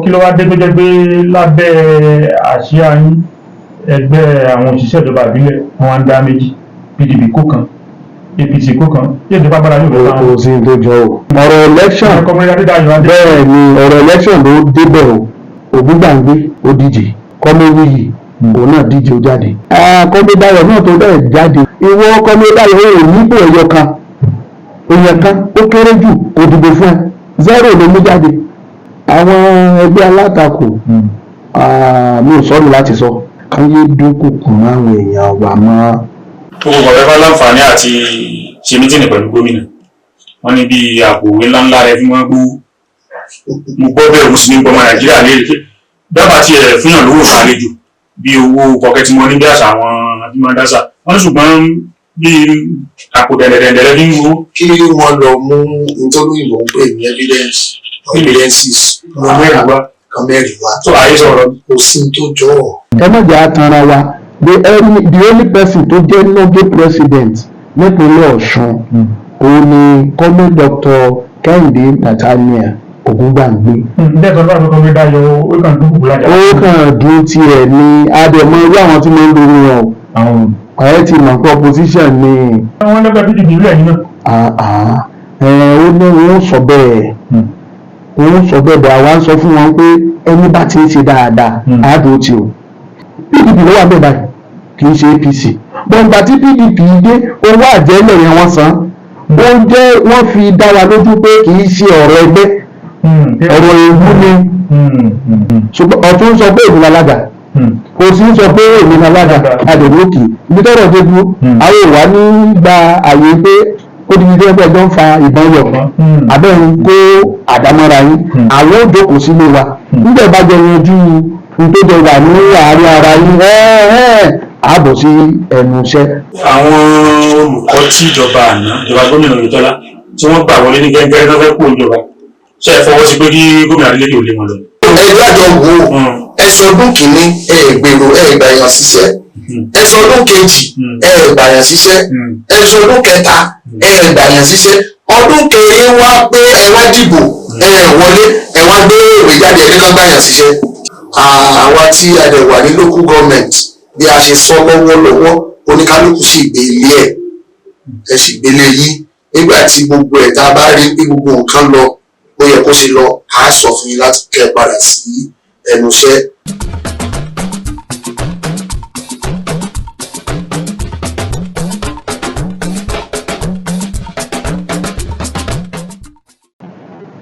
Kí ló wá dé tó jẹ́ pé lábẹ́ àsíá yín, ẹgbẹ́ àwọn òṣìṣẹ́ ìjọba ìbílẹ̀ wọn wá ń dá méjì, PDP kó kan, APC kó kan, yóò jẹ́ pàgbára yóò fẹ́ Kò sí tó jọ o. Ọ̀rọ̀ election Comrade Adédayọ̀ Adé. Bẹ́ẹ̀ ni, ọ̀rọ̀ election ló débẹ̀ o. Ògúngbàngbé ó díje, Kọ́mẹ́wìyì òun náà díje, ó jáde. Kọ́mẹ́dayọ̀ náà tó bẹ́ẹ̀ jáde. Ìwọ Kọ́mẹ́dayọ̀ ò nípò ẹ̀yọ kan, èèyàn kan ó kéré jù kò dìbò fún ẹ, zero ló mú jáde. Àwọn ẹgbẹ́ alátakò, mi ò sọ́ni láti sọ kán yé dúnkùkù máwọn èèyàn wà mọ́. Gbogbo ọ̀rẹ́ bá láǹfààní àti ṣe meeting pẹ̀lú gómìnà, wọ́n ní bí àpò òwe ńláńlá rẹ fún wọn gbó. Mo gbọ́ bẹ́ẹ̀, mo sì ní gbọmọ Nàìjíríà léèrè pé dábàá tí ẹ̀ fúnyàn lówó ìfàlejò bí owó pocket money, bí àṣà àwọn abímọdásà wọ́n ní, ṣùgbọ́n bí àpò dẹ̀ndẹ̀dẹ̀ndẹ̀ fi ń gbó. Kí wọ́n lọ mú ntọ́lóyìnbó ń pè ní evidence or evidences. Wọ́n mẹ́rin wá. Kan mẹ́rin wá. Tó àyè sọ̀rọ̀. Kò sí tó jọ ọ́. Ẹ má jẹ́ àtàrà wa. The only person tó jẹ́ NULGE president nípínlẹ̀ Ọ̀ṣun, òun ni Comrade Dr. Kẹ́hìndé Nathaniel Ògúngbàngbé. Bẹ́ẹ̀ tó bá fẹ́ Comrade Dayọ̀, ó kàn dúnkùkù lájà. Ó kàn dúró tiẹ̀ ní àdèmọ irú àwọn tí wọ́n ń lórí wọn o. Àwọn Ọ̀rẹ́ ti mọ̀ pé opposition ni. Àwọn lẹ́gbẹ̀ẹ́ PDP lẹ́yìn náà. Ah, ah. Ẹ ó ní wọ́n sọ bẹ́ẹ̀, wọ́n sọ bẹ́ẹ̀ bẹ́ẹ̀. Àwa ń sọ fún wọn pé ẹni bá ti ń ṣe dáadáa, àádó tí o PDP ló wà bẹ́ẹ̀ báyìí, kì í ṣe APC. Bọ̀ǹgbà tí PDP dé, owó àjẹ́lẹ̀ yẹn wọ́n san, ó jẹ́ wọ́n fi dá wa lójú pé kì í ṣe ọ̀rọ̀ ẹgbẹ́, ọ̀rọ̀ ìlú ni. Ṣùgbọ́n ọ̀tún sọ pé èmi lálága, òsì ń sọ pé èmi lálága, adẹ̀lókè ibi tọ́rọ̀ dé dúró. Àwọn ò wá ní gba àyè pé ó di ibi ẹgbẹ́ ẹjọ́ ń fa ìbọn yọ abẹ́rún kó àdámọ́ra yín. Àwọn ò jókòó sílé wa nígbà bá jẹ yanjú ní tó jẹ wà ní àárín ara yín, ààbọ̀ sí ẹnu iṣẹ́. Àwọn olùkọ́ tí ìjọba àná, ìjọba gómìnà Oyètọ́lá, tí wọ́n gbà wọlé ní gẹ́gẹ́ tó fẹ́ kó ìjọba, ṣe é fọwọ́ sí pé kí gómìnà Adeleke ò lé wọn lọ? Ẹ jájọ wo, ẹ sọdún kìíní, ẹ gbèrò, ẹ gbàyàn síṣẹ́. Ẹ sọdún kejì, ẹ gbàyàn síṣẹ́. Ẹ sọdún kẹta, ẹ gbàyàn síṣẹ́. Ọdún kẹrin wá pé ẹ wá dìbò, ẹ wọlé, ẹ wá gbé ìwé jáde, ẹ ní kán gbàyàn síṣẹ́. Àwa tí a dẹ̀ wà ní local government, bí a ṣe sọ lọ́wọ́lọ́wọ́, oníkálukú sì gbé ilé ẹ̀, ẹ sì gbélé yín. Nígbà tí gbogbo ẹ̀ tá a bá rí pé gbogbo nǹkan lọ ó yẹ kó ṣe lọ, á sọ fún yín láti kẹ́ ẹ padà sí ẹnu iṣẹ́.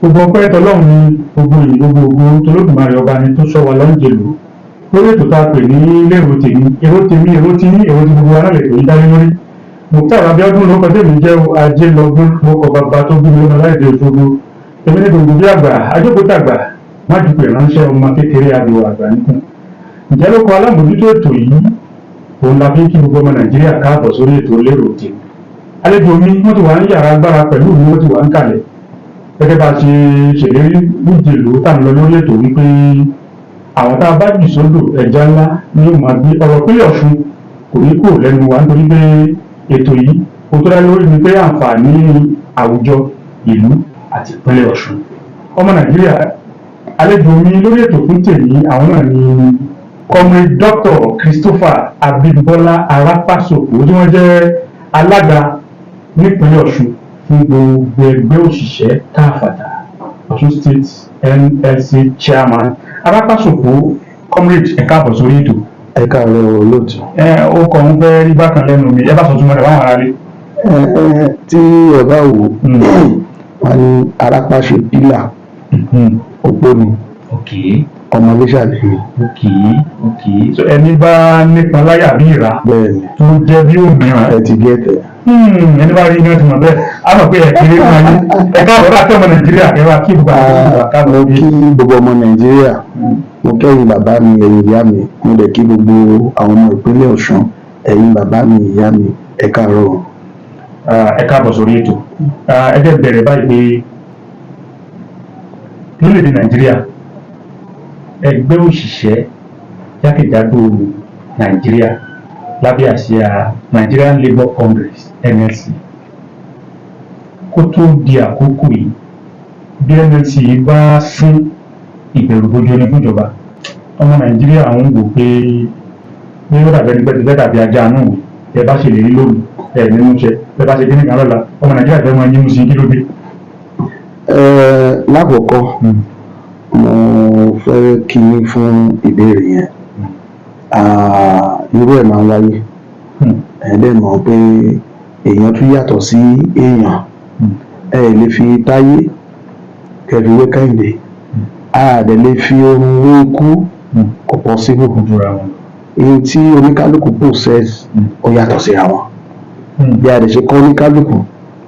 Gbogbo ọpẹ́ tọlọ́run ni, gbogbo ìyìn, gbogbo ògo tolódùmarè ọba ni tó sọ wa lọ́njẹ lò lórí ètò tá a pè ní lérò tèmi, èrò tèmi, èrò tí èrò tí gbogbo wa náà lè tó yí dání lórí. Mukhtar Abiodun ló kọ tèmi jẹ́ o. Ajé lọ́gbọ́n ló kọ bàbá tó bí mi lọ́nà láìdè Òṣogbo. Èmi ní gbogbo bí àgbà ajókòtàgbà má ju pè ránṣẹ́ ọmọ kékeré àbẹ̀wò àgbà nìkan. Ǹjẹ́ ló kọ alámòjútó ètò yìí, òun la fi ń kí gbogbo ọmọ Nàìjíríà káàbọ̀ sórí ètò lérò tèmi. Àlejò mi, wọ́n ti wà ní yàrá agbára pẹ̀lú mi, wọ́n ti wà ń kalẹ̀ gẹ́gẹ́ bá a ṣe ṣèlérí níjèlú tá à ń lọ lórí ètò wípé àwọn tá a bá jù sódò, ẹja ńlá ni yóò máa gbé. Ọ̀rọ̀ pínlẹ̀ Ọ̀ṣun kò ní kúrò lẹ́nu wa, nítorí pé ètò yìí kò tó dá lórí ni pé àǹfààní àwùjọ, ìlú àti ìpínlẹ̀ Ọ̀ṣun. Ọmọ Nàìjíríà, àlejò mi lórí ètò fún tèmi, àwọn náà ni Comrade Dr. Christopher Abímbọ́lá Arápásòkò, tí wọ́n jẹ́ alága nípínlẹ̀ Ọ̀ṣun fún gbogbo ẹgbẹ́ òṣìṣẹ́ káfàtà, Ọ̀ṣun State NLC chairman. Arápásòkò, comrade, ẹ káàbọ̀ sórí ètò. Ẹ káàárọ̀, olóòtú. Ẹ ó kọ̀ ń fẹ́ rí bákan lẹ́nu mi, ẹ bá sọ túmọ̀ rẹ̀ báwọn ará rí. Ẹ tí ẹ bá wò wọn ní arápá ṣe pílà, òpó ni, ọmọ Iléṣà lèmi. Ok, so ẹni bá nípọn láyà bí ìrà Bẹ́ẹ̀ ni. tó jẹ́ bí òmíràn. Ẹ ti gẹ́tẹ̀. Ẹni bá rí iná ti mọ̀ bẹ́ẹ̀, á mọ̀ pé ẹ kéré fún ayé. Ẹ káàbọ̀ láti ọmọ Nàìjíríà, ẹ wá kí gbogbo àwọn ọmọ káàbọ̀. Mo kí gbogbo ọmọ Nàìjíríà, mo kẹ́yìn bàbá mi, ẹ̀yin ìyá mi, mo dẹ̀ kí gbogbo àwọn ọmọ ìpínlẹ̀ Ọ̀ṣun, ẹ̀yin bàbá mi, ìyá mi, ẹ káàárọ̀. Ẹ káàbọ̀ sórí ètò. Ẹ jẹ́ bẹ̀rẹ̀ báyìí pé lórílẹ̀‐èdè Nàìjíríà, ẹgbẹ́ òṣìṣẹ́ jákèjádò Nàìjíríà lábẹ́ àsíá Nigerian Labour Congress, NLC, kó tó di àkókò yìí, bí NLC bá sín Ìbẹ̀rùbojo ni fúnjọba. Ọmọ Nàìjíríà ń wò pé ní ó dàbí ẹni pé ti fẹ́ dàbí ajá inú ìwé. Ẹ bá ṣèlérí lónìí, ẹ ní mú ṣẹ. Ẹ bá ṣe kíní kan lọ́la, ọmọ Nàìjíríà fẹ́ máa yín mú sí. Kí ló dé? Lákọ̀ọ́kọ́, mo fẹ́ kí yín fún ìbéèrè yẹn. Irú ẹ̀ máa ń wáyé. Ẹ dẹ̀ mọ̀ pé èèyàn tún yàtọ̀ sí èèyàn. Ẹ lè fi Táyé kẹ́ fi wé Kẹ́hìndé, a dẹ̀ lè fi oorun wé ikú. Kò possible. Kò jọra wọn. Èyí tí oníkálukú possess, ó yàtọ̀ síra wọn. Bí a dẹ̀ ṣe kọ́ oníkálukú,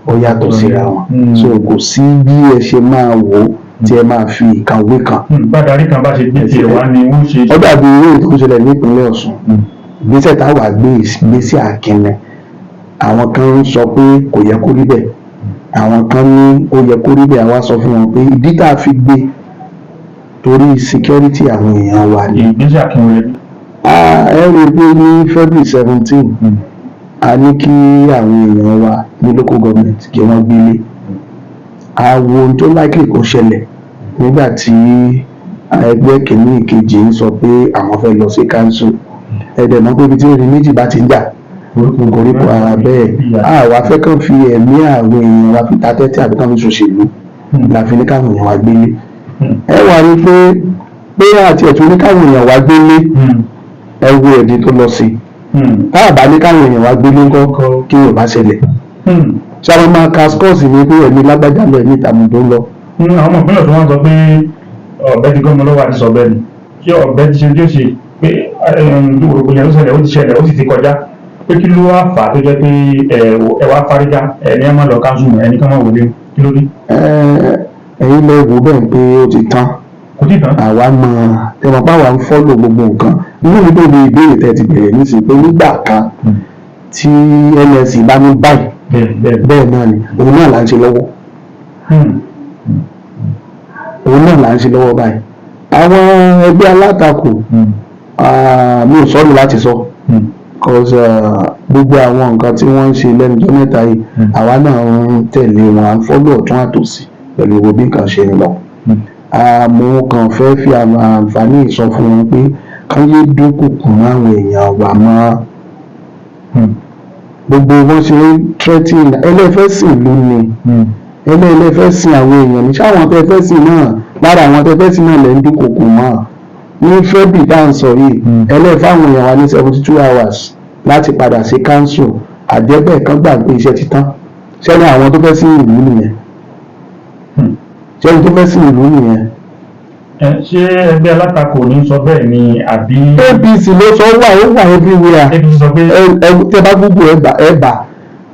ó yàtọ̀ síra wọn. So kò sí bí ẹ ṣe máa wò ó tí ẹ máa fi ìkan wé kan. Bádàrí kan bá ṣe gbé tiẹ̀ wá ni wọ́n ṣe. Ó dàbí irú èyí tó ń ṣẹlẹ̀ nípínlẹ̀ Ọ̀ṣun. Ìgbésẹ̀ táwa gbé, ìgbésẹ̀ akínni. Àwọn kan ń sọ pé kò yẹ kó rí bẹ́ẹ̀, àwọn kan ní ó yẹ kó rí bẹ́ẹ̀. Àwa sọ fún wọn pé ìdí tá a fi gbé, torí security àwọn èèyàn wa ni. Ìgbésẹ̀ akínwó rẹ̀. Ẹ rí i pé ní February 17, a ní kí àwọn èèyàn wa ní local government kí wọ́n gbélé. A wo ohun tó likely kó ṣẹlẹ̀ nígbà tí ẹgbẹ́ kìíní, ìkejì ń sọ pé àwọn fẹ́ lọ sí council. Ẹ dẹ̀ mọ̀ pé ibi tí erin méjì bá ti ń jà, koríko ara bẹ́ẹ̀. Àwa fẹ́ kàn fi ẹ̀mí àwọn èèyàn wa fi ta tẹ́tẹ́ àbí kàn fi ṣòṣèlú la fi ní káwọn èèyàn wa gbélé. Ẹ wà rí pé àti ẹ̀tún ní káwọn èèyàn wa gbélé. Ẹ wo ẹ̀dín tó lọ sí. Tá a bá ní káwọn èèyàn wa gbélé ńkọ́? Kí yóò bá ṣẹlẹ̀, ṣé àwọn máa ka scores ní pé ẹ̀mí lágbájá lọ, ẹ̀mí tàmùdó lọ? Àwọn ọmọ ìpínlẹ̀ tó wọ́n sọ pé ọ̀bẹ ti gọ́mọ lọ́wọ́ àti sọ̀bẹ ni, ṣé ọ̀bẹ ti ṣe tí ó ṣe pé rògbòdìyàn tó ṣẹlẹ̀, ó ti ṣẹlẹ̀, ó sì ti kọjá, pé kí ló wá fà á tó jẹ́ pé ẹ wá fárígá, ẹ ní ẹ má lọ council mọ́, ẹni ká má wọlé? Kí ló dé? Ẹ̀yin lẹ wò bẹ́ẹ̀ pé ó ti tán. Kò tí ì tán. Àwa mọ tẹmọ pé àwa ń follow gbogbo nǹkan. Inú mi dùn ní ìbéèrè tẹ́ ti bẹ̀rẹ̀ nísìnyí pé nígbà kan tí NLC bá ní báyìí, bẹ́ẹ̀ bẹ́ẹ̀ bẹ́ẹ̀ náà ni. Òun náà là ń ṣe lọ́wọ́. Òun náà là ń ṣe lọ́wọ́ báyìí. Àwọn ẹgbẹ́ alátakò, mi ò sọ́ọ̀rù láti sọ, cause gbogbo àwọn nǹkan tí wọ́n ń ṣe lẹ́nu ọjọ́ mẹ́ta yìí, àwa náà ń tẹ̀lé wọn, à ń follow ọ̀tún àtòsí pẹ̀lú gbogbo bí nǹkan ṣe ń lọ. Mo kàn fẹ́ fi àwọn àǹfààní sọ fún wọn pé kán yé dúnkùkù mọ́ àwọn èèyàn wa mọ́. Gbogbo wọn ṣe ń threatening ẹlẹ́fẹ́ sìn ló ni ẹlẹ́fẹ́ sìn àwọn èèyàn ní sáwọn tẹ́ fẹ́ sìn náà. Lára àwọn tẹ́ fẹ́ sìn náà lẹ́ ń dúnkùkù mọ́ ní February tá à ń sọ yìí. Ẹlẹ́fẹ́ àwọn èèyàn wa ní 72 hours láti padà sí council, àjẹbẹ́ kan gbà pé iṣẹ́ ti tán. Sẹ́ni àwọn tó fẹ́ sí ìlú nìyẹn? Sẹ́ni tó fẹ́ sí ìlú nìyẹn? Ẹ ṣé ẹgbẹ́ alátakò ní sọ bẹ́ẹ̀ ni àbí? APC ló sọ. Wà, ó wà everywhere. APC sọ pé Ẹ tẹ bá Google, ẹ bá ẹ bá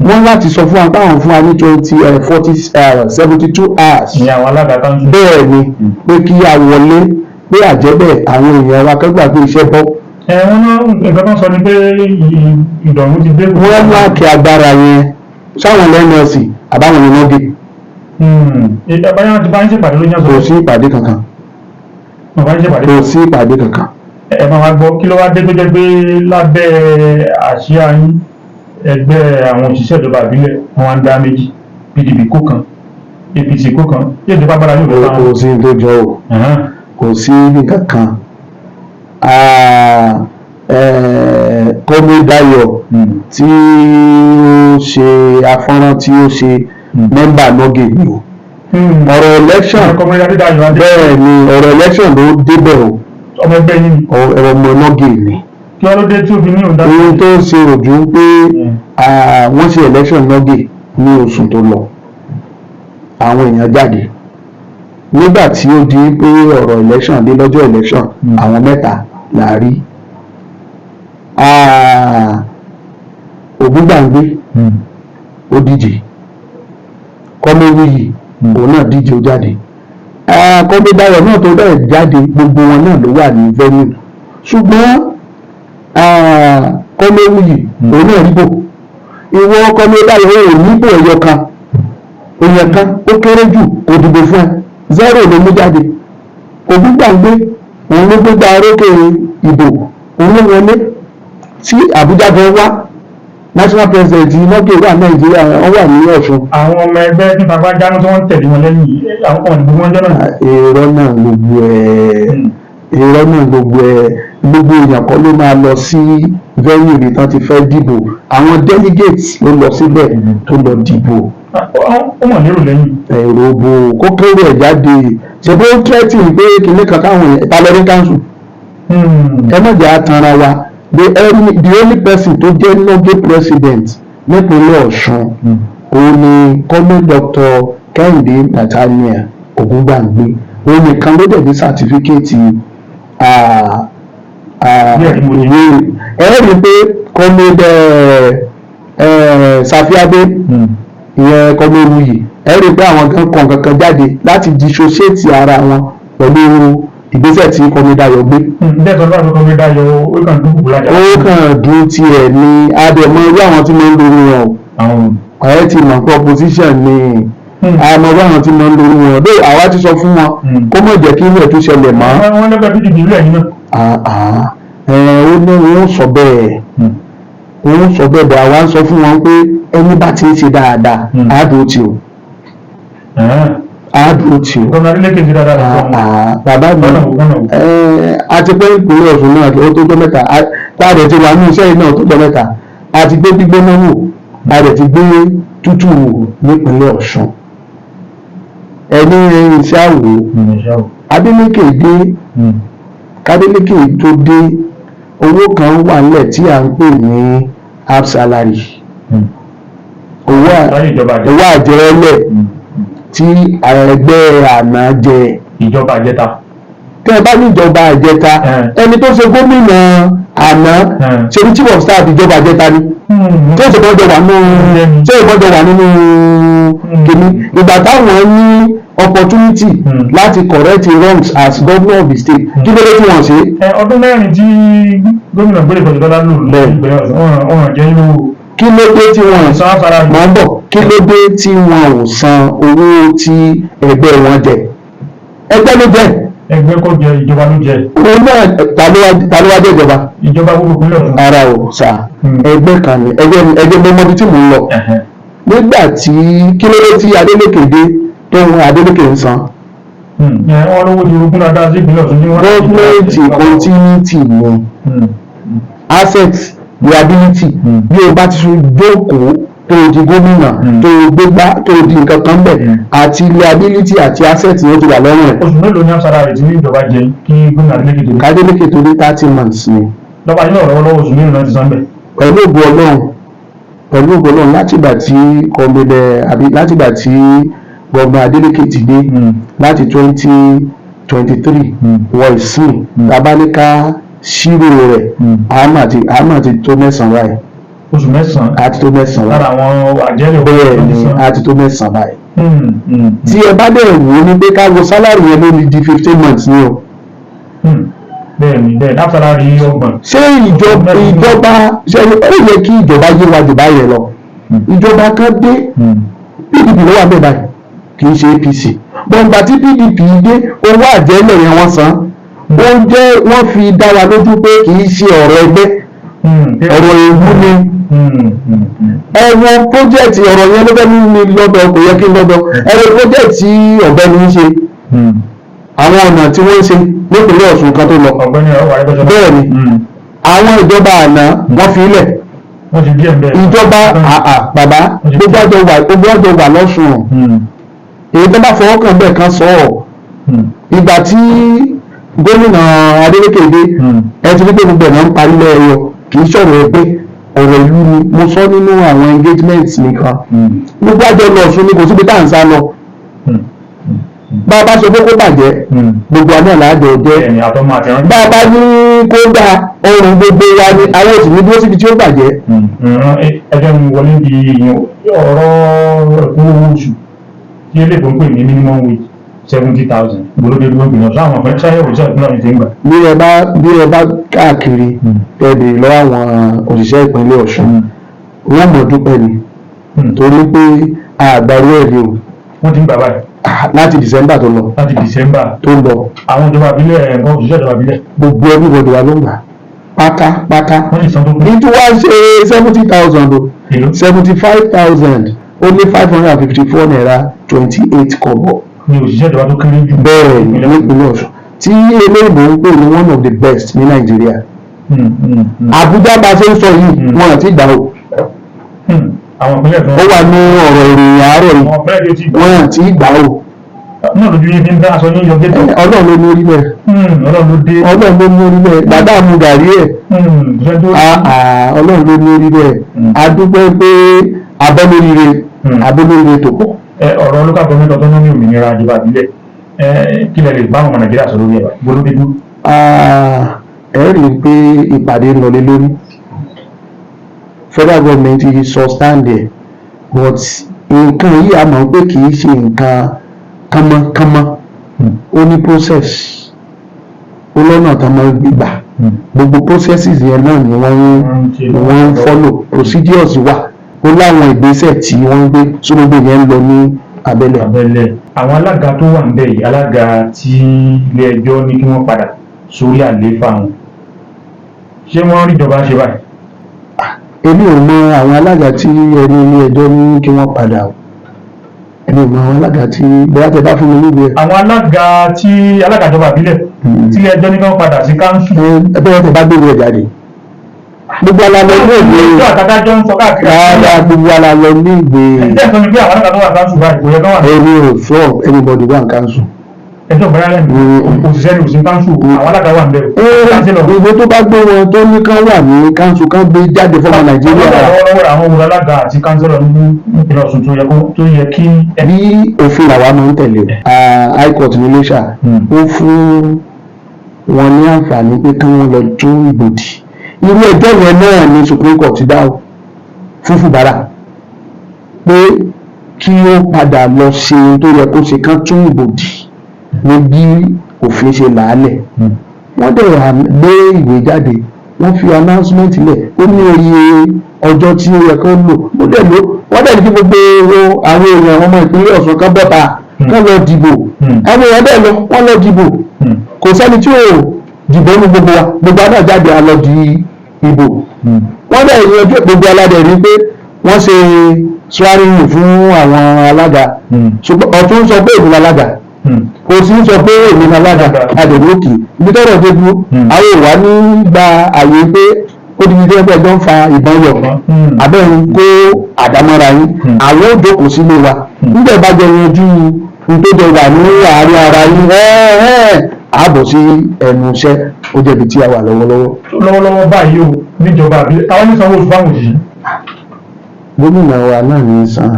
wọ́n láti sọ fún wa pé àwọn fún wa ní twenty forty 72 hours. Ìyẹn àwọn alága council. Bẹ́ẹ̀ ni, pé kí a wọlé, pé àjẹbẹ́ àwọn èèyàn wa kẹ́gbà pé iṣẹ́ bọ́. Ẹ wọ́n náà, nǹkan tó ń sọ ni pé ìdọ̀rùn ti dé. Wọ́n lack agbára yẹn sáwọn NLC àbáwọn ní wọ́n dé. Báyọ̀ ti bá ń ṣèpàdé ló yàn Kò sọ. sí ìpàdé kankan. Wọ́n bá ń ṣèpàdé. Kò sí ìpàdé kankan. Ẹ máa wá gbọ́, kí ló wá dé tó jẹ́ pé lábẹ́ àsíá yín, ẹgbẹ́ àwọn òṣìṣẹ́ ìjọba ìbílẹ̀ wọn wá ń dá méjì, PDP kó kan, APC kó kan, yóò ti pápára yóò fẹ́ Kò sí tó jọ o. táwọn. Kò sí nǹkan kan. Kọ́mí Dayọ̀ tí ó ṣe afọ́nrán tí ó ṣe, member NULGE ni o. Ọ̀rọ̀ election Ọmọ Adédayọ̀ Adé. Bẹ́ẹ̀ ni, ọ̀rọ̀ election ló débẹ̀ o. Ọmọ ẹgbẹ́ yín ni. Ọ̀rọ̀ ọmọ NULGE ni. Kí wọ́n ló dé tí ó fi ní òun dá. Ohun tó ṣe òjú pé wọ́n ṣe election NULGE ní oṣù tó lọ, àwọn èèyàn jáde. Nígbà tí ó di pé ọ̀rọ̀ election dé, lọ́jọ́ election, àwọn mẹ́ta là rí. Ògúngbàngbé ó díje, Kọ́mọ́wíyì òun náà díje, ó jáde. Kọ́mídayọ̀ náà tó bẹ́ẹ̀ jáde. Gbogbo wọn náà ló wà ní venue, ṣùgbọ́n Kọ́mọ́wíyì òun náà ríbò. Ìwọ Kọ́mídayọ̀ ò níbò ẹyọ kan. Èèyàn kan ó kéré jù kò dìbò fún ẹ, zero ló mú jáde. Ògúngbàngbé òun ló gbégbá orókè ìbò, òun ló wọlé tí Àbújá gan wá. National president NULGE wà Nàìjíríà, wọ́n wà ní Ọ̀ṣun. Àwọn ọmọ ẹgbẹ́ tí bàbá jánu tí wọ́n ń tẹ̀lé wọn lẹ́yìn yìí, àwọn kan ìdìbò wọn jọ náà. Èrò náà gbogbo ẹ̀, èrò náà gbogbo ẹ̀, gbogbo èèyàn kọ́ ló máa lọ sí venue ibi tán ti fẹ́ dìbò. Àwọn delegates ló lọ síbẹ̀ tó lọ dìbò. Ó mọ̀ lérò lẹ́yìn. Èrò bò kó kéré ẹ̀ jáde, ṣe bó threatening pé kinní kan káwọn èèyàn ta lọ ní council. Ẹ má jẹ́ àtànra wa. The only person tó jẹ́ NULGE president nípínlẹ̀ Ọ̀ṣun, òun ni Comrade Dr. Kẹ́hìndé Nathaniel Ògúngbàngbé. Òun nìkan ló dẹ̀ ní certificate ìwé. Ẹ rí i pé Comrade Safiade, ìyẹn Comrade Wuyi, ẹ rí i pé àwọn kan kàn kankan jáde láti dissociate ara wọn pẹ̀lú ìgbésẹ̀ tí Comrade Ayọ̀ gbé. Bẹ́ẹ̀ sọ fún Comrade Ayọ̀, ó kàn dúkùú lájà. Ó kàn dún tiẹ̀ ní àdèmọ irú àwọn tí wọ́n ń lórí wọn o. Ọ̀rẹ́ ti mọ̀ pé opposition ni, àmọ́ irú àwọn tí wọ́n ń lórí wọn bẹ́ẹ̀. Àwa ti sọ fún wọn kó má jẹ́ kí ilé tó ṣẹlẹ̀ mọ́. Wọ́n lẹ́gbẹ̀ẹ́ PDP lẹ́yìn náà. Ó ní wọ́n sọ bẹ́ẹ̀, wọ́n sọ bẹ́ẹ̀ bẹ́ẹ̀. Àwa ń sọ fún wọn pé ẹni bá ti ń ṣe dáadáa, àádùn tí o, àádùn tí o. Gómìnà Adeleke ti dáadáa lọ. Bàbá mi, àti pé ìpínlẹ̀ Ọ̀ṣun náà, ó tó jọ́ mẹ́ta tá a dẹ̀ ti wà ní iṣẹ́ yìí náà, tó jọ́ mẹ́ta. A ti gbé gbígbóná wò, a dẹ̀ ti gbé tútù wò nípínlẹ̀ Ọ̀ṣun. Ẹni iṣẹ́ àwò Adeleke dé, k'Adeleke tó dé, owó kan wà nílẹ̀ tí à ń pè ní half salary, owó àjẹrẹ́lẹ̀ tí ẹgbẹ́ àná jẹ. Ìjọba àjẹta. Tẹ́ ẹ bá ní ìjọba àjẹta, ẹni tó ṣe gómìnà àná, ṣe ní chief of staff ìjọba àjẹta ni, tí ó ṣe gbọ́dọ̀ wà nínú, tí ó gbọ́dọ̀ wà nínú kìíní. Ìgbà táwọn ní opportunity láti correct wrongs as governor of the state, kí ló dé tí wọ́n ṣe? Ọdún 4 tí gómìnà Gbóyèga Oyètọ́lá lò lórí ọ̀ràn jẹ́ inú. Kí ló dé tí wọ́n san sára? Mọ̀ ń bọ̀. Kí ló dé tí wọ́n ò san owó tí ẹgbẹ́ wọn jẹ? Ẹgbẹ́ ló jẹ. Ẹgbẹ́ kò jẹ, ìjọba ló jẹ. Òun náà, ta ló wá jẹ ìjọba? Ìjọba gbogbo ìpínlẹ̀ Ọ̀ṣun. Ara ò sà, ẹgbẹ́ kan ni ẹgbẹ́. Ẹgbẹ́ mo mọbi tí mò ń lọ. Nígbà tí, kí ló dé tí Adeleke dé tó ń Adeleke ń san? Wọ́n lówó ti rogún dáadáa sí ìpínlẹ̀ Ọ̀ṣun ní wọ́n. Government continuity ni asset, liability. Bí o bá ti jókòó tó o di gómìnà, tó o gbégbá, tó o di nǹkan kan bẹ̀, àti liability àti asset yẹn ti wà lọ́rùn ẹ̀. Oṣù mélòó ní asara rẹ̀ tí ìjọba jẹ kí gómìnà Adeleke tó dé? K'Adeleke tó dé, 30 months ni. Lọ́ba yín ọ̀rọ̀ lọ́wọ́, oṣù mélòó náà ti san bẹ̀? Pẹ̀lú ògo Ọlọ́run, pẹ̀lú ògo Ọlọ́run, látìgbà tí kọ́mbẹ́dẹ́ àbí látìgbà tí gómìnà Adeleke ti dé láti 2023 wọ ìsìn, tabalika ṣírò rẹ̀, àmà ti tó 9 báyìí. Oṣù 9. Àti tó 9 lára báyìí. Àwọn àjẹlẹ̀. Bẹ́ẹ̀ ni, àti tó 9 báyìí. Tí ẹ bá dẹ̀ wò ó ní pé ká wo salary yẹn ló ní di 15 months ni o. Bẹ́ẹ̀ ni, bẹ́ẹ̀ ní salary 30. Ṣé ìjọba ṣé ó yẹ kí ìjọba yé wa jù báyẹn lọ? Ìjọba kan dé, PDP ló wà bẹ́ẹ̀ báyìí, kì í ṣe APC. Gbọ̀ngbà tí PDP dé, owó àjẹ́lẹ̀ yẹn wọ́n san. Ó jẹ́ wọ́n fi dá wa lójú pé kì í ṣe ọ̀rọ̀ ẹgbẹ́, ọ̀rọ̀ ìlú ni. Ẹ wo project, ọ̀rọ̀ yẹn ló fẹ́ mú mi lọ́dọ̀, kò yẹ kí n lọ́dọ̀. Ẹ wo project tí ọ̀gbẹ́ni ń ṣe, àwọn ọ̀nà tí wọ́n ń ṣe nípínlẹ̀ Ọ̀ṣun kan tó lọ. Ọ̀gbẹ́ni ọ̀rọ̀ Arẹ́gbẹ́ṣọlá. Bẹ́ẹ̀ ni, àwọn ìjọba àná wọ́n fi ilẹ̀. Wọ́n ti díẹ̀ bẹ́ẹ̀. Ìjọba àà bàbá, gbogbo àjọ wà lọ́sùn. Èyí tó bá fọwọ́ kàn bẹ́ẹ̀ kan sọ ọ́. Ìgbà tí gómìnà Adeleke dé, ẹ ti rí pé gbogbo ẹ̀ náà ń parí lẹ́yọ. Kì í sọ̀rọ̀ ẹgbẹ́, ọ̀rọ̀ ìlú ni. Mo sọ nínú àwọn engagement nìkan, gbogbo àjọ lọ Ọ̀ṣun ni, kò síbi tá à ń sá lọ. Bá a bá sọ pé kó bàjẹ́, gbogbo àná làájọ jẹ́. Bẹ́ẹ̀ ni, àtọmọ àti ẹran. Bá a bá ní kó dá, ọrùn gbogbo wa ni. Àwọn òsì ní dúró síbi tí ó bàjẹ́. Ẹjọ́ mi wọlé di ìyẹn ọ̀rọ̀ ẹ̀kún owó oṣù tí eléèbó ń pè ní minimum wage, 70,000 gbólódé dúró gbìyànjú sáwọn ọ̀fẹ́ sáyẹ̀wò iṣẹ́ ìpínlẹ̀ ọ̀hún ti ń gbà. Bí ẹ bá káàkiri, ẹ bèrè lọ́wọ́ àwọn òṣìṣẹ́ ìpínlẹ̀ Ọ̀ṣun, wọ́n mọ̀ dúpẹ́ ni, torí pé àgbàrú ẹ̀rí o. Wọ́n ti ń gbà báyìí? Ah, láti December tó lọ. Láti December tó lọ. Àwọn ìjọba ìbílẹ̀, ẹ̀kọ́ òṣìṣẹ́ ìjọba ìbílẹ̀? Gbogbo everybody wa ló ń gbà. Pátápátá. Wọ́n sì san tó kù. Ní tí wọ́n ṣe 70,000 o. Èló? 75,000 ó ní 554 naira 28 kọ́bọ̀. Ní òṣìṣẹ́ ìjọba tó kéré jù. Bẹ́ẹ̀ ni, nípínlẹ̀ Ọ̀ṣun, tí eléyìnbó ń pè ní one of the best ní Nàìjíríà. Àbújá bá ṣe ń sọ yìí, wọn àti ìgbà o. Àwọn ìpínlẹ̀ tó Ó wà ní ọ̀rọ̀ ìròyìn àárọ̀ yìí. Àwọn ìpínlẹ̀ tó ti gbà. Wọn àti ìgbà o. Náà lójú yín fi ń dá aṣọ yín yọ gẹ́tọ̀. Ọlọ́run ló ní orí bẹ́ẹ̀. Ọlọ́run ló dé. Ọlọ́run ló ní orí bẹ́ẹ̀, bàbá mu gàrí ẹ̀. Ìṣẹ́ tó Ah, ah, Ọlọ́run ló ní orí bẹ́ẹ̀. A dúpẹ́ pé abọ́lóríire, abọ́lóríire tó pọ̀. Ẹ, ọ̀rọ̀ local government autonomy, òmìnira ìjọba ìbílẹ̀, ẹ kí lẹ lè bá àwọn ọmọ Nàìjíríà sọ lórí ẹ̀ gbólódé dúró? Ah, ẹ rí i pé ìpàdé ń lọlé lórí. Federal government ti sọ stand there, but nǹkan yìí, a mọ̀ pé kì í ṣe nǹkan kánmọ́kánmọ́. Ó ní process, ó lọ́nà tó máa ń gbà. Gbogbo processes yẹn náà ni wọ́n ń follow. Procedures wà, ó láwọn ìgbésẹ̀ tí wọ́n ń gbé, so gbogbo yẹn ń lọ ní abẹ́lẹ̀. Abẹ́lẹ̀. Àwọn alága tó wà níbẹ̀ yìí, alága tí ilé ẹjọ́ ní kí wọ́n padà sórí àlééfà wọn, ṣé wọ́n rí ìjọba ṣe báyìí? Èmi ò mọ àwọn alága tí ẹni ilé ẹjọ́ ní kí wọ́n padà o. Èmi ò mọ àwọn alága tí, bóyá tẹ bá fún mi níbi ẹ. Àwọn alága tí alága ìjọba ìbílẹ̀ tí ilé ẹjọ́ ní kí wọ́n padà sí káńsù. Ẹ, bóyá tẹ bá gbé ìwé jáde, gbogbo alalọ ní ìwé. Ìjọ àtàdájọ́ ń sọ káàkiri. Rárá, gbogbo alalọ ní ìwé. Ẹ̀jẹ̀ sọ ni pé àwọn alága tó wà káńsù báyìí kò yẹ kán wà ní. Èmi ò sọ anybody wà ní council. Ẹjọ́ bẹ́rẹ̀ lẹ́nu òṣìṣẹ́ ní òsín káńsù, àwọn alága wà níbẹ̀. Káńsílọ̀. Ìwé tó bá gbé wọn tó ní kán wà ní council, kán gbé jáde fọmọ Nàìjíríà. Lọ́wọ́lọ́wọ́, àwọn òun alága àti káńsílọ̀ ní ìpínlẹ̀ Ọ̀ṣun tó yẹ kí ẹ. Bí òfin làwa máa ń tẹ̀lé o. Ah, High Court ní Iléṣà, ó fún wọn ní àǹfààní pé kí wọ́n lọ tún ìbò dì. Irú ẹjọ́ yẹn náà ni Supreme Court dá o fún Fubara pé kí ó padà lọ ṣe ohun tó yẹ kó ṣe, kán tún ìbò dì ní bí òfin ṣe làálẹ̀. Wọ́n dẹ̀ gbé ìwé jáde, wọ́n fi announcement lẹ̀, ó ní iye ọjọ́ tí ó yẹ kó lò, ó dẹ̀ lò. Wọ́n dẹ̀ ní kí gbogbo àwọn èèyàn ọmọ ìpínlẹ̀ Ọ̀ṣun kan bọ́ta, kán lọ dìbò. Àwọn èèyàn dẹ̀ lọ, wọ́n lọ dìbò. Kò sẹ́ni tí ò dìbò ní gbogbo wa. Gbogbo wa náà jáde, a lọ di ìbò. Wọ́n dẹ̀ yanjú gbogbo aládẹ̀ rí pé wọ́n ṣe swearing in fún àwọn alága, ṣùgbọ́n ọ̀tún sọ pé èmi alága, kò sí sọ pé èmi ní alága adẹ̀lókè. Ibi tọ́rọ̀ dé dúró, àwọn ò wá ní gba àyè pé ó di ibi ẹgbẹ́ ń fa ìbọn yọ abẹ́rún kó àdámọ́ra yín. Àwọn ò jókòó sílé wa nígbà bá jẹ yanjú ohun tó jẹ wà ní àárín ara yín, ààbọ̀ sí ẹnu iṣẹ́. Ó jẹ́bi tí a wà lọ́wọ́lọ́wọ́. Lọ́wọ́lọ́wọ́ báyìí o, níjọba àbílẹ̀, táwọn ní sanwó oṣù fáwọn òṣìṣẹ́? Gómìnà wa náà ní san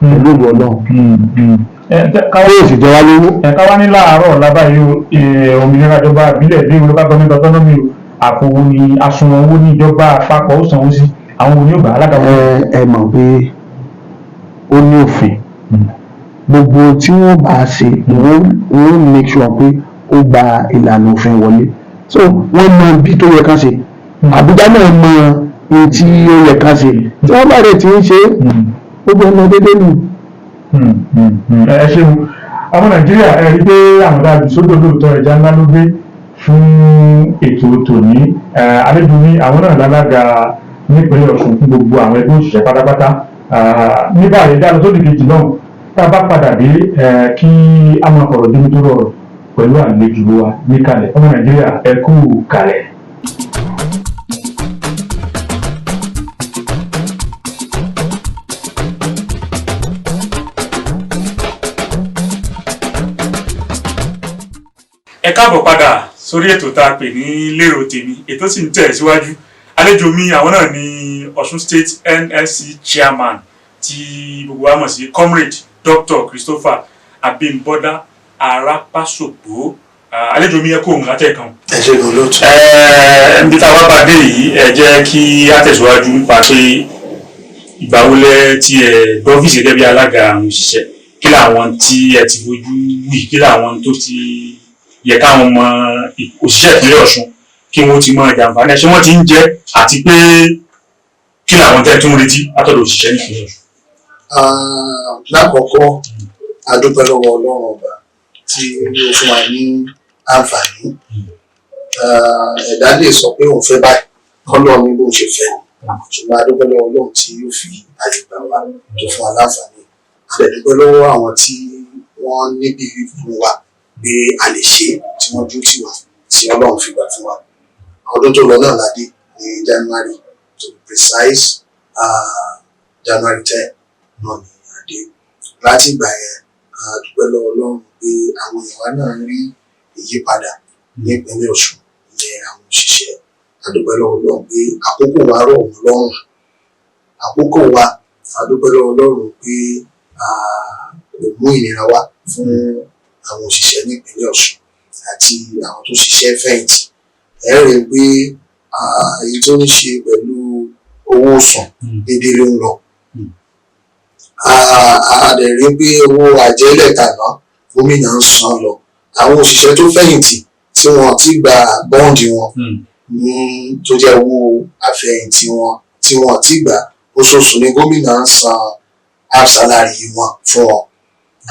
pẹ̀lú ògo Ọlọ́run. Ẹ Ó sì jẹ wá lówó. Ẹ̀ka wá ní láàárọ̀ ọ̀la báyìí o, òmìnira ìjọba ìbílẹ̀ dé, local government autonomy o, àpò wo ni àsùnwọ̀n owó ní ìjọba àpapọ̀ ó sanwó sí? Àwọn wo ni ó gbà? Alága wo? Ẹ mọ̀ pé ó ní òfin. Gbogbo tí wọ́n bá ṣe, wọ́n make sure pé ó gba ìlànà òfin wọlé, so wọ́n mọ bí tó yẹ ká ṣe. Àbújá náà mọ ohun tí ó yẹ ká ṣe. Tí wọ́n bá rẹ̀ ti ń ṣe, gbogbo ọmọ dédé nù. Ẹ ṣeun. Ọmọ Nàìjíríà, ẹ rí i pé àwọn dájú sódò lóòótọ́, ẹja ńlá ló gbé fún ètò tòní. Àlejò ní àwọn náà lálága nípínlẹ̀ Ọ̀ṣun fún gbogbo àwọn ẹgbẹ́ òṣìṣẹ́ pátápátá. Ní báyìí, dá lọ sódì kejì náà, tá a bá padà dé, kí a máa fọ̀rọ̀ débi tó rọrọ̀ pẹ̀lú àlejò wa níkàlẹ̀. Ọmọ Nàìjíríà, ẹ kú kalẹ̀. Ẹ káàbọ̀ padà sórí ètò tá a pè ní Lérò Tèmi. Ètò sì ń tẹ̀ síwájú. Àlejò mi, àwọn náà ní Ọ̀ṣun State NLC chairman, tí gbogbo wa mọ̀ sí Comrade Dr. Christopher Abimbola Arapasogbo. Àlejò mi, ẹ kú òun látẹ̀kan. Ẹ ṣe gan, lóòtú. Níbi tá a wá bá dé yìí, ẹ jẹ́ kí á tẹ̀síwájú nípa pé ìgbà wo lẹ tí ẹ gbọ́fíìsì gẹ́gẹ́ bí alága àwọn òṣìṣẹ́? Kí làwọn tí ẹ ti fojú wì? Kí làwọn tó ti yẹ káwọn ọmọ òṣìṣẹ́ ìpínlẹ̀ Ọ̀ṣun kí wọ́n ti mọ ìjàǹfààní ẹ̀? Ṣé wọ́n ti ń jẹ́? Àti pé kí làwọn tẹ́ tún retí látọ̀dọ̀ òṣìṣẹ́ nípínlẹ̀ Ọ̀ṣun? Ah, lákọ̀ọ́kọ́, a dúpẹ́ lọ́wọ́ Ọlọ́run ọba tí ó fún wa ní àǹfààní Ẹ̀dá lè sọ pé òun fẹ́ báyìí, kọ́lọ́ ní bóun ṣe fẹ́ ni, ṣùgbọ́n a dúpẹ́ lọ́wọ́ Ọlọ́run tí yóò fi àyè gbà wá, tó fún wa láǹfààní. A dẹ̀ dúpẹ́ lọ́wọ́ àwọn tí wọ́n níbi fún wa pé a lè ṣe, tí wọ́n dúró tì wá, tí Ọlọ́run fi gbà fún wa. Ọdún tó lọ náà la dé ní January, to be precise, January 10 náà ni a dé. Láti ìgbà yẹn, a dúpẹ́ lọ́wọ́ Ọlọ́run pé àwọn èèyàn wa náà ń rí ìyípadà ní ìpínlẹ̀ Ọ̀ṣun, ìyẹn àwọn òṣìṣẹ́. A dúpẹ́ lọ́wọ́ Ọlọ́run pé àkókò wa rọ̀ wọ́n lọ́rùn. Àkókò wa, a dúpẹ́ lọ́wọ́ Ọlọ́run pé kò mú ìnira wá fún àwọn òṣìṣẹ́ ní ìpínlẹ̀ Ọ̀ṣun àti àwọn tó ṣiṣẹ́ fẹ̀yìntì. Ẹ rí i pé èyí tó ní ṣe pẹ̀lú owó oṣù, déédéé ló ń lọ. A dẹ̀ rí pé owó àjẹ́lẹ̀ tàná, gómìnà ń san lọ. Àwọn òṣìṣẹ́ tó fẹ̀yìntì tí wọ́n ti gba bond wọn ní, tó jẹ́ owó àfẹ̀yìntì wọn tí wọ́n ti gbà, oṣooṣù ni gómìnà ń san half salary wọn fún wọn.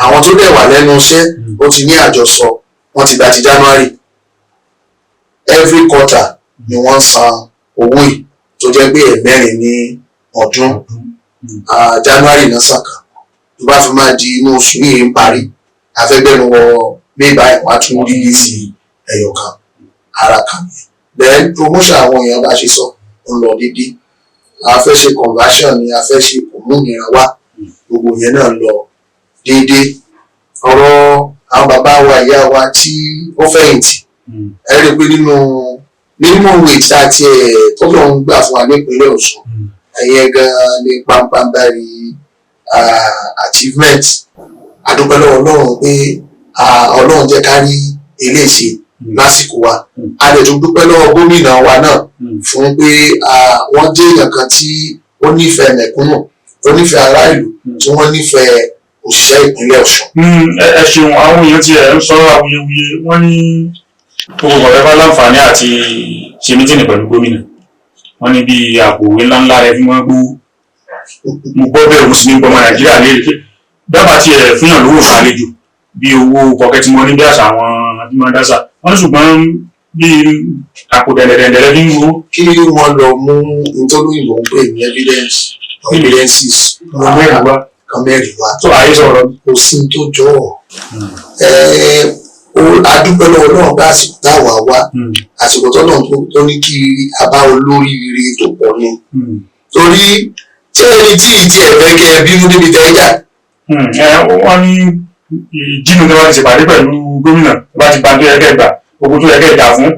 Àwọn tó dẹ̀ wà lẹ́nu iṣẹ́, ó ti ní àjọsọ, wọ́n ti gba ti January. Every quarter ni wọ́n san owó yìí, tó jẹ́ pé ẹ̀mẹ́rin ní ọdún. January náà sàn kan, tó bá fi máa di inú oṣù yìí ń parí, afẹ́gbẹ́nu wọ May báyìí, wọ́n á tún release ẹyọ kan ara kan yẹn. Then promotion àwọn èèyàn, bá ṣe sọ, ń lọ déédéé. A fẹ́ ṣe conversion ni a fẹ́ ṣe, kò mú ìnira wá, gbogbo yẹn náà lọ déédéé. Ọ̀rọ̀ àwọn bàbá wa, ìyá wa tí ó fẹ̀yìntì, ẹ rí i pé nínú minimum wage tá a tiẹ̀ tọ́lọ̀ ń gbà fún wa nípínlẹ̀ Ọ̀ṣun, ẹ̀yẹn gan-an ní pampambari achievement. A dúpẹ́ lọ́wọ́ Ọlọ́run pé Ọlọ́run jẹ́ ká rí eléyìí lásìkò wa. A dẹ̀ tún dúpẹ́ lọ́wọ́ gómìnà wa náà fún pé wọ́n jẹ́ èèyàn kan tí ó nífẹ̀ẹ́ mẹ̀kúnnù, tó nífẹ̀ẹ́ ará ìlú, tí wọ́n nífẹ̀ẹ́ òṣìṣẹ́ ìpínlẹ̀ Ọ̀ṣun. Ẹ ṣeun. Àwọn èèyàn ti ẹ̀ ń sọ awuyewuye, wọ́n ní gbogbo ọ̀rẹ́ bá láǹfààní àti ṣe meeting pẹ̀lú gómìnà, wọ́n ní bí àpò ìwé ńláńlá rẹ fi wọ́n gbó. Mo gbọ́ bẹ́ẹ̀, mo sì ní gbọmọ Nàìjíríà léèrè pé dábàá tiẹ̀ fúnyàn lówó ìfàlejò bí owó pocket money, bí àṣà àwọn abímọdásà wọ́n ní, ṣùgbọ́n bí àpò dẹ̀ndẹ̀dẹ̀ndẹ̀ fi ń gbowó. Kí wọ́n lọ mú nítorí òyìnbó ń pè ní evidence or evidences. Wọ́n mẹ́rin wá. Kan mẹ́rin wá. Tó àyè sọ̀rọ̀. Kò sí ní tó jọ ọ́. A dúpẹ́ lọ́wọ́ Ọlọ́run bá àsìkò táwa wá, àsìkò tọ́lọ́run tó ní kí a bá olóríire tó pọ̀ ni, torí tí ẹni tí ìdí ẹ̀ fẹ́ kẹ́ ẹ bínú débi tẹ́ ẹ jà. Ẹ wọ́n ní ìjínú tó bá ti ṣèpàdé pẹ̀lú gómìnà, tó bá ti gba tó yẹ kẹ́ gbà, gbogbo tó yẹ kẹ́ gbà fún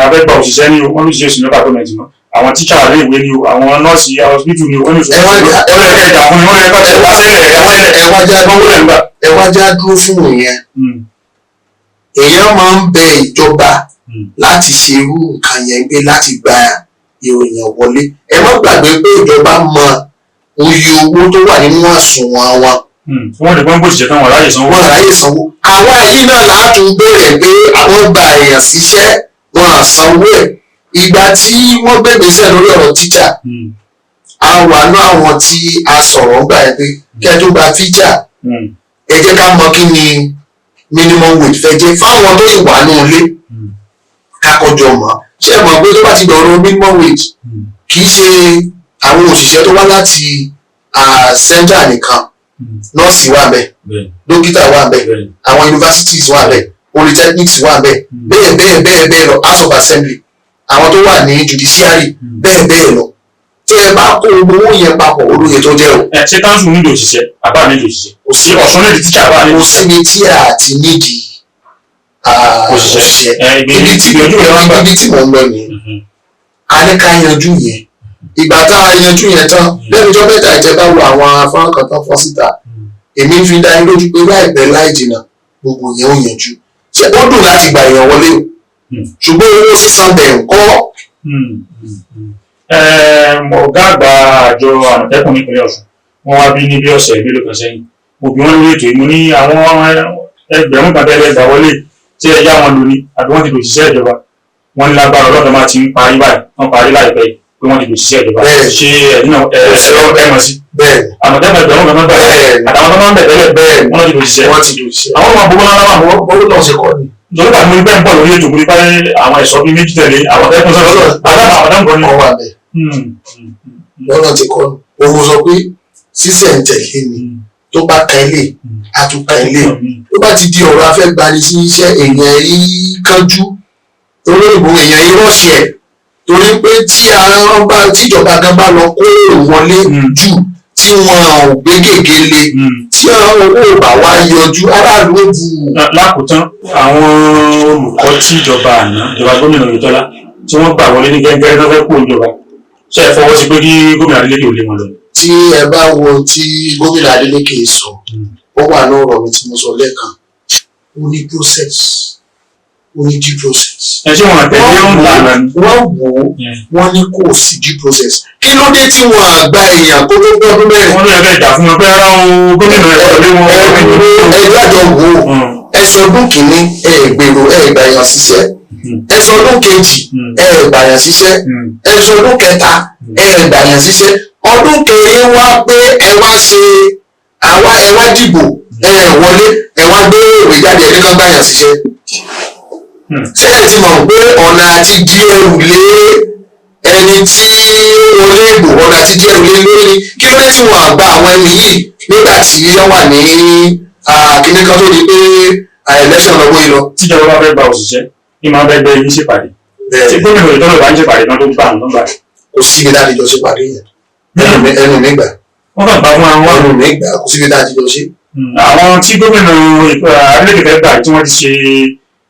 abẹ́gbà òṣìṣẹ́ ní o, wọ́n ló ṣe oṣù mẹ́fà gọ́ọ̀mẹ̀ntì mọ́, àwọn tíṣà ilé ìwé ni o, àwọn nọ́ọ̀sì hospital ni o, wọ́n ní oṣù Ẹ wá wọ́n ló yẹ kẹ́ gbà fún ni, wọ́n ló yẹ kẹ́ gbà sẹ́lẹ̀ ẹ̀ ẹ wá já wọ́n wúlẹ̀ nígbà. Ẹ wá já dúró fún ìyẹn. Èèyàn máa ń bẹ ìjọba láti ṣe irú nǹkan yẹn pé láti gba ìròyìn wọlé. Ẹ má gbàgbé pé ìjọba mọ iye owó tó wà nínú àsùnwọ̀n wọn. Wọ́n lè gbọ́n bó ṣiṣẹ́ tán, wọ́n ráyè sanwó. Wọn ráyè sanwó. Àwa yìí náà látún béèrè pé àwọn gba èèyàn síṣẹ́, wọn à sanwó ẹ̀. Ìgbà tí wọ́n gbé ìgbésẹ̀ lórí ọ̀rọ̀ tíjà, a wà ní àwọn tí a sọ̀rọ̀ ń gbà yẹn pé kí ẹ tó gba tíjà, ẹ jẹ́ ká mọ kí ni minimum wage fẹ́ jẹ́ fáwọn tó ìwà ní ilé, ká kọjọ mọ̀. Ṣé ẹ mọ̀ pé tó bá ti dọ̀rọ̀ minimum wage, kì í ṣe àwọn òṣìṣẹ́ tó wá láti central nìkan? Nọ́ọ̀sì wà ńbẹ̀, dókítà wà ńbẹ̀, àwọn universities wà ńbẹ̀, polytechnics wà ńbẹ̀, bẹ́ẹ̀ bẹ́ẹ̀ bẹ́ẹ̀ bẹ́ẹ̀ lọ, House of Assembly, àwọn tó wà ní judiciary, bẹ́ẹ̀ bẹ́ẹ̀ lọ. Tí ẹ bá kó gbogbo owó yẹn papọ̀, olóye tó jẹ́ o. Ẹ ṣé council nílò òṣìṣẹ́ àbá nílò òṣìṣẹ́? Kò sí. Ọ̀ṣun nílò tíṣà àbá nílò Kò òṣìṣẹ́? síbi tí a ti nídìí òṣìṣẹ́. òṣìṣẹ́. Ẹ Ibi tí ìgbìyànjú rẹ wá gbà. Ibi tí mò ń lọ nìyẹn. A ní ká yanjú yẹn. Ìgbà tá a yanjú yẹn tán lẹ́nu ọjọ́ mẹ́ta, ìjẹba wo àwọn afárá kan tán fọ́ síta, èmi ń fi dá yín lójú pé láìpẹ́ láì jìnnà, gbogbo yẹn ó yanjú. Ṣé ó dùn láti gbà èèyàn wọlé o, ṣùgbọ́n owó sísan bẹ̀ ń kọ́. Ọ̀gá àgbà àjọ Àmọ̀tẹ́kùn nípínlẹ̀ Ọ̀ṣun, wọ́n wá bí ní bí ọ̀sẹ̀ mélòó kan sẹ́yìn. Mo bi wọ́n lórí ètò yìí, mo ní àwọn 1,000 tẹ́lẹ̀ gbà wọlé tí ẹ yá wọn lò ní àbí wọ́n ti lò ṣiṣẹ́ ìjọba. Wọ́n ní lágbára ọlọ́dọ̀ máa ti ń parí báyìí, wọ́n parí láìpẹ́ yìí pé wọ́n ti lò ṣiṣẹ́ ìjọba. Bẹ́ẹ̀. Ṣé ẹ̀yin náà ẹ ẹ mọ̀ sí Bẹ́ẹ̀. Àmọ̀tẹ́kùn 1,000 tó gbà Bẹ́ẹ̀. àtàwọn tó máa ń bẹ̀ tẹ́lẹ̀, Bẹ́ẹ̀. wọ́n ti lò ṣiṣẹ́. Wọ́n ti lò ṣiṣẹ́. Àwọn ọmọ gbogbo ńlá máa bọ̀. Bọ́lú náà ṣe kọ́ ni. Nítorí pàtó mo ní bẹ́ẹ̀ ń bọ̀ lórí ètò, mo ní báyìí àwọn ẹ̀ṣọ́ bíi méjì tẹ̀lé àwọn ẹ̀kọ́ sọ̀rọ̀ àdámọ̀ àdámọ̀ ni. Wọ́n wà bẹ́ẹ̀ lọ́nà tí kọ́ òun sọ pé sísẹ̀ǹtẹ̀lé ni, tó bá ka ilé àtúkà ilé, tó bá ti di ọ̀rọ̀ afẹ́gbani sí iṣẹ́, èèyàn yìí kánjú olóyìnbó, èèyàn yìí rọ̀ṣì ẹ̀, torí pé tí àwọn bá tíjọba gan bá lọ kó èrò wọlé jù tí wọn ò gbé gègé le, tí àwọn owó ò bá wá yọjú, aráàlú ó bu. Lákòótán, àwọn olùkọ́ tí ìjọba àná, ìjọba gómìnà Oyètọ́lá, tí wọ́n gbà wọlé ní gẹ́gẹ́ tó fẹ́ kó ìjọba, ṣe é fọwọ́ sí pé kí gómìnà Adeleke ò lé wọn lọ? Tí ẹ bá wo ohun tí gómìnà Adeleke sọ, ó wà ní ọ̀rọ̀ mi tí mo sọ lẹ́ẹ̀kan, ó ní process, ó ní due process. Ẹ ṣé wọn àtẹ̀lé ń lànà ni. Wọ́n wò ó, wọ́n ní kò sí due process. Kí ló dé tí wọ́n àgbà èèyàn kó tó gbọ́ ọdún 4? Wọ́n ló yẹ kẹ́ ìjà fún wọn pé rárá o, gómìnà ẹ̀ lé wọn. Ẹ jájọ wò ó. Ẹ sọ ọdún kìíní, ẹ gbèrò, ẹ gbà èèyàn ṣiṣẹ́. Ẹ sọ ọdún kejì, ẹ gbà èèyàn ṣiṣẹ́. Ẹ sọ ọdún kẹta, ẹ gbà èèyàn ṣiṣẹ́. Ọdún kẹrin wá pé ẹ wá ṣe àwa, ẹ wá dìbò, ẹ wọlé, ẹ wá gbé ìwé jáde, ẹ ní kán gbà èèyàn ṣiṣẹ́. Ṣé ẹ ti mọ̀ pé ọ̀nà àti jí ẹrù lé ẹni tí ó wọlé ìbò, ọ̀nà àti jí ẹrù lé lórí ni? Kí ló dé tí wọ́n àgbà àwọn ẹni yìí nígbà tí wọ́n wà ní kíní kan tó di pé election lọ́wọ́ yìí lọ? Tíjọba bá fẹ́ gba òṣìṣẹ́ ní máa fẹ́ gbé yín ṣèpàdé, tí gómìnà Oyètọ́lá bá ń ṣèpàdé náà tó gbà ń gbà. Kò síbi láti jọ ṣèpàdé yẹn, ẹnu mi gbà. Wọ́n kàn gbà fún àwọn. Ẹnu mi gbà, kò síbi láti jọ ṣe. Àwọn tí gómìnà Adeleke fẹ́ gbà tí wọ́n ti ṣe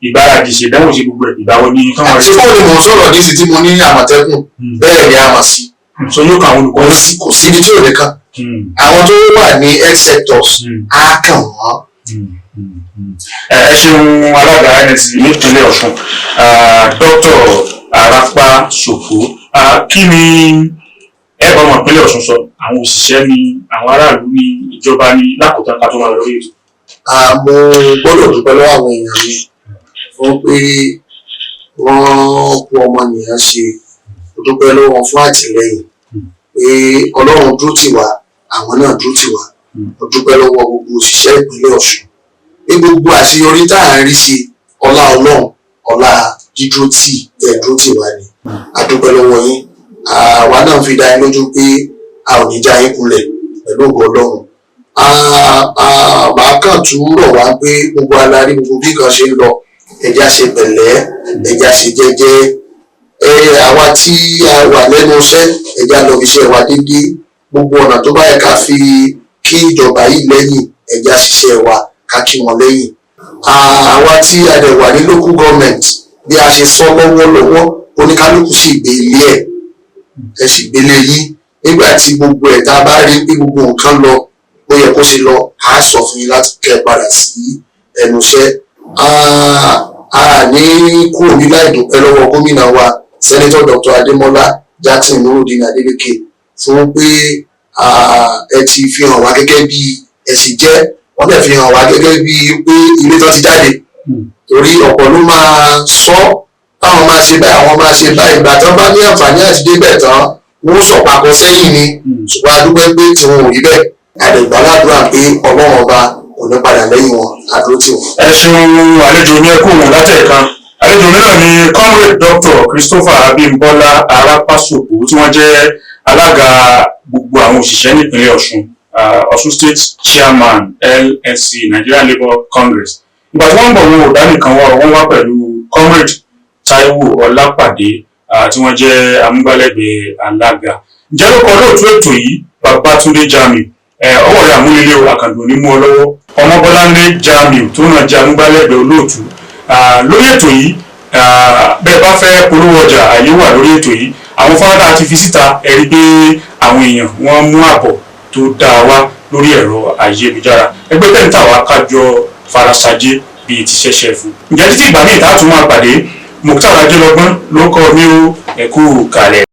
ìgbáradì, ṣèdánwò, ṣe gbogbo ẹ̀, ìgbà wo ni káwọn Ṣé fóònù mò ń sọ̀rọ̀ ní sí tí mo ní Àmọ̀tẹ́kùn? Bẹ́ẹ̀ ni a mọ̀ sí. So yóò kàn àwọn olùkọ́. Kò síbi tí ò ní kàn. Àwọn tó wà ní health sectors á kàn wọ́n. Ẹ ṣeun, alága NLC nípínlẹ̀ Ọ̀ṣun, Dr. Arapa Sòfò. Kí ni ẹ bá ọmọ ìpínlẹ̀ Ọ̀ṣun sọ, àwọn òṣìṣẹ́ ni, àwọn aráàlú ni, ìjọba ni, lákòótán ká tó máa lọ lórí ètò? Mo gbọ́dọ̀ dúpẹ́ lọ́wọ́ àwọn èèyàn mi fún pé wọ́n kú ọmọnìyàn ṣe. Mo dúpẹ́ lọ́wọ́ wọn fún àtìlẹ́yìn pé Ọlọ́run dúró tì wá, àwọn náà dúró tì wá. Mo dúpẹ́ lọ́wọ́ gbogbo òṣìṣẹ́ ìpínlẹ̀ Ọ̀ṣun pé gbogbo àṣeyọrí tá à ń rí ṣe, ọlá Ọlọ́run, ọlá dídúró tì tẹ̀ dúró tì wá ni. A dúpẹ́ lọ́wọ́ yín. Àwa náà fi dá yín lójú pé a ò ní já yín kulẹ̀ pẹ̀lú ògo Ọlọ́run. Màá kàn tún rọ̀ wá pé gbogbo alárí, gbogbo bí nǹkan ṣe ń lọ, ẹja ṣe pẹ̀lẹ́, ẹja ṣe jẹ́jẹ́. Ẹ àwa tí a wà lẹ́nu iṣẹ́, ẹja lọ fi iṣẹ́ wa déédéé. Gbogbo ọ̀nà tó bá yẹ ká fi kí ìjọba yìí lẹ́yìn, ẹja ṣiṣẹ́ wa ká kí wọn lẹ́yìn. Àwa tí a dẹ̀ wà ní local government, bí a ṣe sọ lọ́wọ́lọ́wọ́, oníkálukú sì gbé ilé ẹ̀, ẹ sì gbélé yín. Nígbà tí gbogbo ẹ̀ tá a bá rí pé gbogbo nǹkan lọ ó yẹ kó ṣe lọ, á sọ fún yín láti kẹ́ ẹ padà sí ẹnu iṣẹ́. A ní kúrò ní láì dúpẹ́ lọ́wọ́ gómìnà wa, Senator Dr. Adémọ́lá Jackson Nurudeen Adeleke, fún pé ẹ ti fi hàn wá gẹ́gẹ́ bí ẹ sì jẹ́, wọ́n dẹ̀ fi hàn wá gẹ́gẹ́ bí pé ilé tán ti jáde, torí ọ̀pọ̀ ló máa sọ táwọn máa ṣe báyìí, àwọn máa ṣe báyìí, ìgbà tán bá ní àǹfààní àti débẹ̀ tán, wọ́n sọ̀pàkọ́ sẹ́yìn ni. Ṣùgbọ́n a dúpẹ́ pé tiwọn ò rí bẹ́ẹ̀. Àdẹ̀gbàládùra pé Ọlọ́run ọba kò ní padà lẹ́yìn wọn, àdúró tì wọ́n. Ẹ ṣeun, àlejò mi, ẹ kú òun látẹ̀kan. Àlejò mi náà ni Comrade Dr. Christopher Abímbọ́lá Arápásòkò, tí wọ́n jẹ́ alága gbogbo àwọn òṣìṣẹ́ nípínlẹ̀ Ọ̀ṣun, Ọ̀ṣun State Chairman, LSC, Nigerian Labour Congress. Ìgbà tí wọ́n ń bọ̀, wọn ò dá nìkan wá, wọ́n wá pẹ̀lú Comrade Taiwo Ọlápàdé, tí wọ́n jẹ́ amúgbálẹ́gbẹ̀ẹ́ alága. Ǹjẹ́ ló kọ lóòtú ètò yìí, Babátúndé Jamiu, ọwọ́ rẹ̀ àmúlélẹ́ o, àkàndùn ní mú ọ lọ́wọ́. Ọmọbọ́láńlé Jamiu tó náà jẹ́ amúgbálẹ́gbẹ̀ẹ́ olóòtú lórí ètò yìí. Bẹ́ẹ̀ bá fẹ́ polówó ọjà, àyè wà lórí ètò yìí. Àwọn fọ́nrán tá a ti fi síta, ẹ rí pé àwọn èèyàn wọ́n mú àbọ̀ tó dáa wá lórí ẹ̀rọ ayélujára. Ẹgbẹ́ tẹ̀ǹtà wa kájọ farasajé bíi ti ṣẹ̀ṣẹ̀ fún. Ǹjẹ́ títí ìgbà míì tá a tún máa pàdé, Mukhtar Ajẹ́lọ́gbọ́n ló kọ́ mi ó, ẹ̀kú kalẹ̀.